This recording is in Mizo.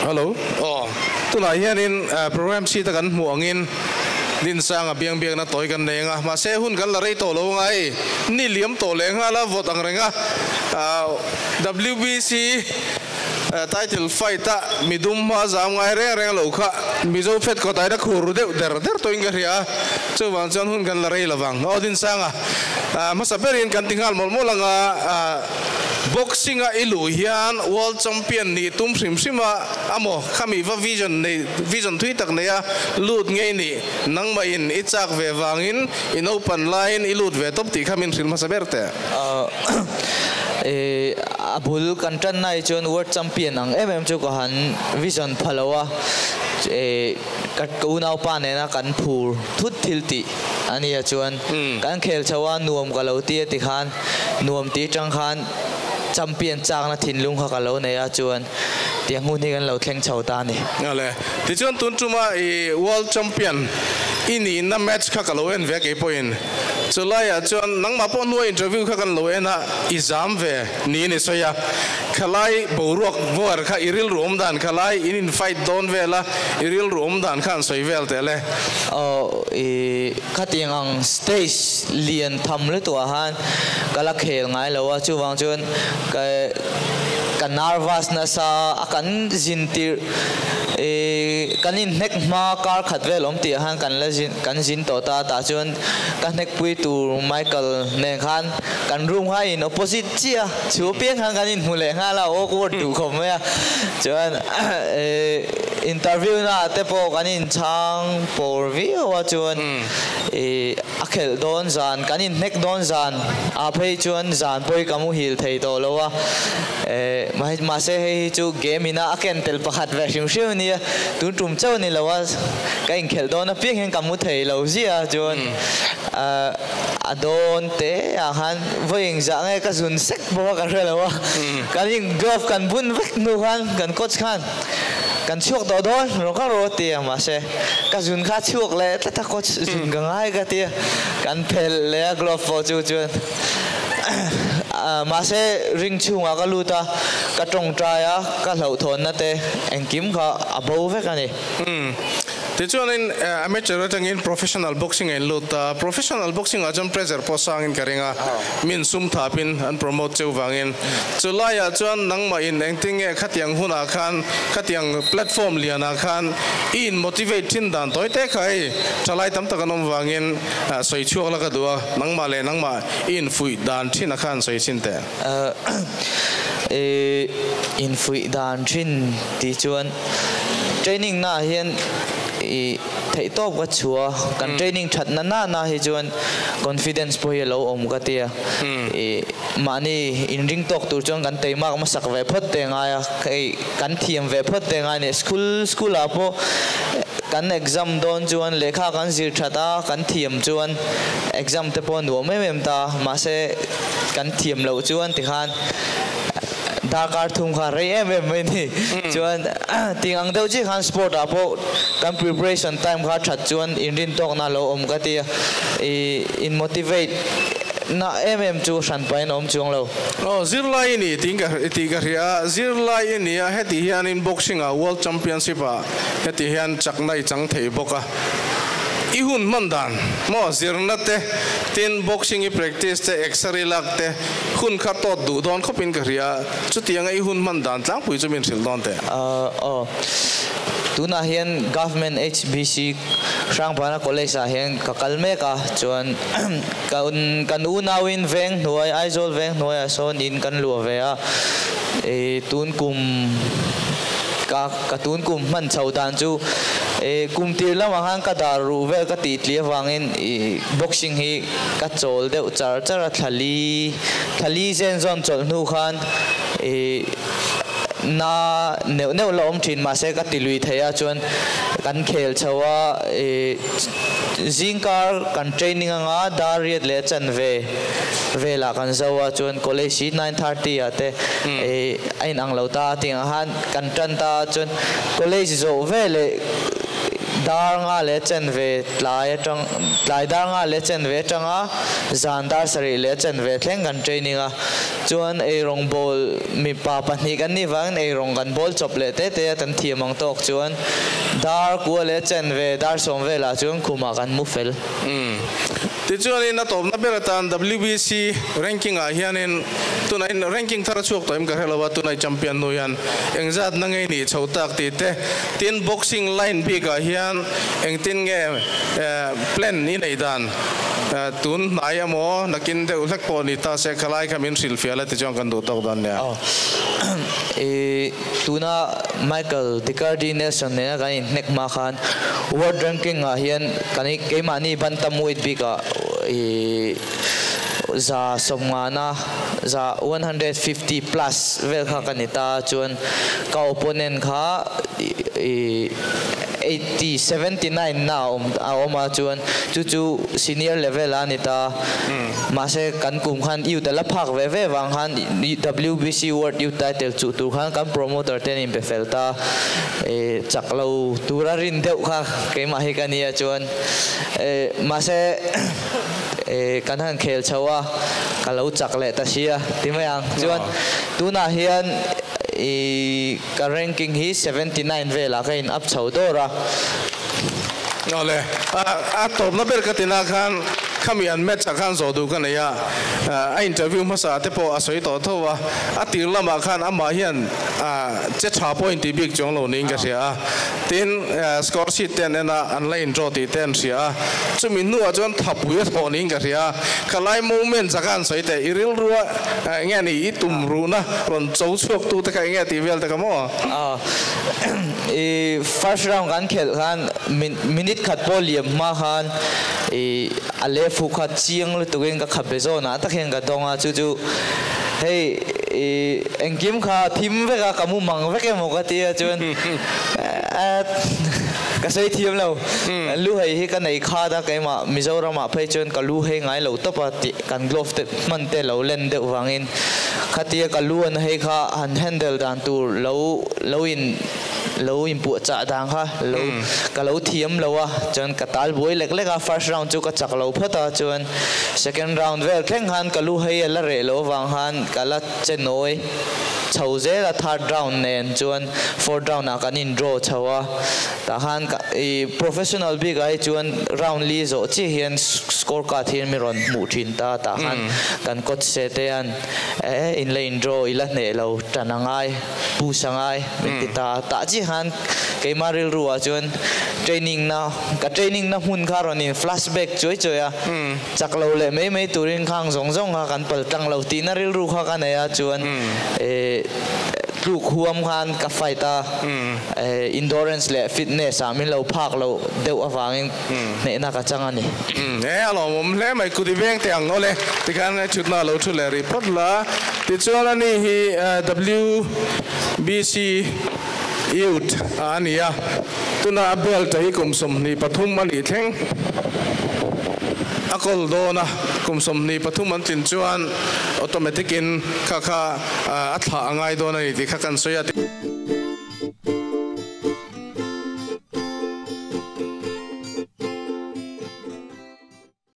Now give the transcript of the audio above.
Hello. Aw. Tunah hianin program sheet a kan hmuh angin Dinsanga biang biakna tawi kan nei anga, mahse hun kan la rei tawh lo anga hei ni liam tawh leh nghal a vawt ang reng a. WBC title fight a midum hma zam ngai reng reng lo kha Mizo phet kawt aina khur deuh der der tawhin ka hria a, chuvang chuan hun kan la rei lovang. Aw Dinsanga, hmasa berin kan ti nghal mawlh mawlh anga boxing a i luh hian world champion nih tum hrim hrim a amaw khami va vision nei vision thui tak nei a lut ngei nih nangmah in i chak ve vangin i naupan laiin i lut ve tawp tih kha min hrilh hmasa ber teh. A bul kan tan na hi chuan world champion ang em em chu ka han vision pha lo a, ka unaupa nena kan phur thut thil tih a nia chuan kan khel chho a nuam ka lo ti a tikhan nuam tih atang khan champion chakna thinlung kha ka lo nei a chuan tiang hun hi kan lo thleng chho ta a ni. Awle, tichuan tun tuma i world champion i nihna match kha ka lo en ve keipawhin. Chu laiah chuan nangmah pawh hnua interview kha kan lo en a, i zam ve niin i sawi a. Khalai boruak vuar kha i rilru awm dan khalai in in fight dawn vel a, i rilru awm dan kha an sawi vel teh le. Aw i khatiang ang stage lian tham lutuk ah khan ka la khel ngai lo a, chuvang chuan ka ka nervous nasa a kan zin tirh i kan inhnek hma kar khat vel awm tih ah khan kan la zin Kan zin tawh ta tah chuan ka hnekpui tur Michael nen khan kan room kha in opposite chiah a, chu apiang khan kan inhmu leh nghal a, awkward duh khawp mai a. Chuan interview na ah te pawh kan inchhang pawr viau a, chuan a khelh dawn zan, kan inhnek dawn zan ah phei chuan zan pawh hi ka muhil thei tawh lo a. Mahse hei hi chu game ina a ken tel pakhat ve hrim hrim a nia, tun tum chauh a ni lo a. Ka inkhelh dawn apiang hian ka mu thei lo ziah a chuan a dawn te ah khan vawi engzah nge ka zun sek bawk a ka hre lo a, kan in glove kan bun vek hnu khan kan coach khan kan chhuak tawh dawn rawh ka rawh a ti a mahse ka zun kha a chhuak leh tlat a coach zun ka ngai ka ti a kan phelh leh a glove pawh chu chuan mahse ring chhungah ka lut a ka tawngtai a ka hlauhthawnna te engkim kha a bo vek a ni. Umm. Tichuanin amateur atangin professional boxing a inlut ta. Professional boxing ah chuan pressure pawh sangin ka ring a, min sum thapin an promote cheu vangin. Chu laiah chuan nangmah in engtin nge khatiang hunah khan, khatiang platform lianah khan i in motivate thin dan tawi te kha hei thalai tam tak an awm vangin sawi chhuak la ka duh a, nangmah leh nangmah i infuih dan thin a khan sawi chhin teh. I infuih dan thin tih chuan. Training na ah hian i theih tawp ka chhuah a, kan training that na na na hi chuan confidence pawh hi a lo awm ka ti a, i mahni inring tawk tur chuan kan teimak hmasak ve phawt te ngai a, hei kan thiam ve phawt te ngai a ni. School school ah pawh kan exam dawn chuan lehkha kan zir that a, kan thiam chuan exam te pawh a nuam em em ta, mahse kan thiam loh chuan tikhan Darkar thum kha rei em em mai ni. Chuan ting ang deuh chiah khan sport ah pawh kan preparation time kha that chuan inrin tawkna a lo awm ka ti a. I in motivate na em em chu hran pahin a awm chuang lo. Aw zirlai i ni tih ka tih ka hria a, zirlai i ni a heti hianin boxing ah world championship ah heti hian chakna i chang thei bawk a. I hun hman dan maw zirna te tin boxing i practice te x-ray lak te Hun kha tawt duh dawn khawpin ka hria, chutianga i hun hman dan tlangpui chu min hrilh dawn teh. Aw, tunah hian Government HBC Hrangbana College ah hian ka kal mek a, chuan kan unauin veng hnuai, Aizawl veng hnuaiah sawn in kan luah ve a, i tun kum ka ka tun kum hman chho dan chu i kum tir lamah khan ka dar ruh vel ka tih tli avangin i boxing hi Ka chawl deuh char char a, thlali thlali zen zawn chawlh hnu khan ih na neuh neuh la awm thin mahse ka ti lui thei a chuan kan khel chho a ih zingkar kan training anga dar riat leh a chanve velah kan zo a chuan college hi 9:30 ah te ih a inang lo ta a tih ang khan kan tan ta a chuan college zawh veleh. Dar nga leh chanve tlai atang tlai dar nga leh chanve atanga zan dar sarih leh chanve thleng kan training a. Chuan eirawng bawl mipa pahnih kan nih vangin eirawng kan bawl chawp leh te te a kan thiam ang tawk chuan dar kua leh chanve dar sawm velah chuan khumah kan mu fel. Tichuanin a tawpna ber atan WBC ranking ah hianin tunah in ranking thar a chhuak tawh em ka hre lo a, tunah i champion hnu hian engzat na ngei nih chho tak tih te, tin boxing line bik ah hian engtin nge plan i neih dan tun hnai emaw nakin deuh hlek pawh ni ta se khalai kha min hrilhfiah la tichuan kan duh tawk dawn nia. I tuna Michael Dicardi Nelson nena kan inhnek hma khan World Ranking ah hian kan i keimahni bantam weight bikah i 150na za 150 plus vel kha ka ni ta chuan ka opponent kha i 80 79 na a awm a awm a chuan chu chu senior level a ni ta mahse kan kum khan youth a la phak ve ve vang khan WBC World Youth Title chuh tur khan kan promoter te an inpe fel ta. Eh chak lo tura rin deuh kha keimah hi ka nia chuan eh mahse eh kan han khel chho a ka lo chak leh ta sia ti mai ang chuan tunah hian ih ka ranking hi 79 velah ka in up chho dawr a. Awle a tawpna ber ka tina khan khami an match ah khan zawh duh ka nei a a interview hmasa te pawh a sawi tawh tho a a tir lamah khan amah hian Che tha pawh in tih bik chuang lo niin ka hria a, tin score sheet te an en a, an la in draw tih te an hria a, chumi hnuah chuan thapui a thawh niin ka hria a, khalai moment zaka an sawi teh i rilrua eng nge ni i tum ruhna rawn cho chhuak tu te kha eng nge tih vel te kha maw? I first round kan khelh khan minute khat pawh liam hma khan i a left hook kha chiang lutukin ka khap be zawnah tak hian ka dawng a, chu chu hei I engkim kha thim vek a, ka mu mang vek emaw ka tia chuan ka sawi thiam lo. Lu hei hi ka nei khat a, keimah Mizoramah phei chuan ka lu hei ngai lo tawp a tih kan glove te hman te lo len deuh vangin khatia ka lu an hei kha han handle dan tur lo lo in lo inpuahchah dan kha lo ka lo thiam lo a, chuan ka tal buai lek lek a, first round chu ka chak lo phawt a chuan Second round vel thleng khan ka lu hei a la reh loh avang khan ka la che nawi chho zel a, third round nen chuan fourth round ah kan in draw chho a, tah khan ka ih professional bik ah hi chuan round li zawh chiah hian score card hian mi rawn hmuh thin ta, tah khan kan coach se te hian eh in la in draw i la hneh lo tan a ngai push a ngai min ti ta a, tah chiah khan keimah rilru ah chuan training na ka training na hmun kha rawn in flashback chuai chuai a. Chak lo leh mai mai turin khang zawng zawng kha kan pal tlang lo tihna rilru kha ka nei a, chuan tluk huam khan ka fight a, endurance leh fitness ah min lo phak loh deuh avangin hnehna ka chang a ni. E a lawmawm hle mai, kut i veng teh ang awle, tikhan thutna a lo thu leh rih phawt la. Tichuan ani hi WBC Youth a ni a, tuna a belt hi kum 23 a nih thleng. A kawl dawn a, kum 23 an tlin chuan automatic in kha kha a thlah a ngai dawn a ni tih kha kan sawi a.